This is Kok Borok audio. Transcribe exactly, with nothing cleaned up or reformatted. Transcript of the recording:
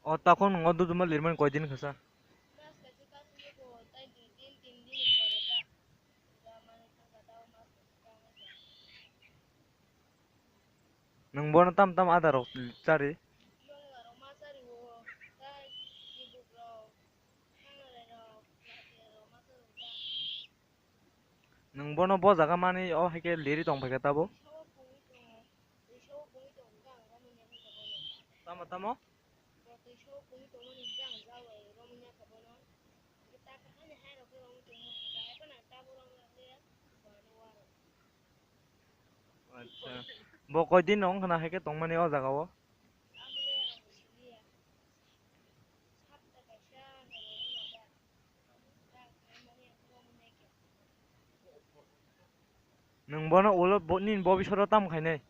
O takhuk nwng o duduma lirmani koi din kha sa? Nwng bono tam tam ada rok chari? Nwng bono bo jaga mani o hai khe liri tong phai kha tabo? Tamo tamo? Acha. Bo koi din wng khna hai khe tongmani o jaga o? Nwng bono ulo bo-, nini bobisoro tamo khainai?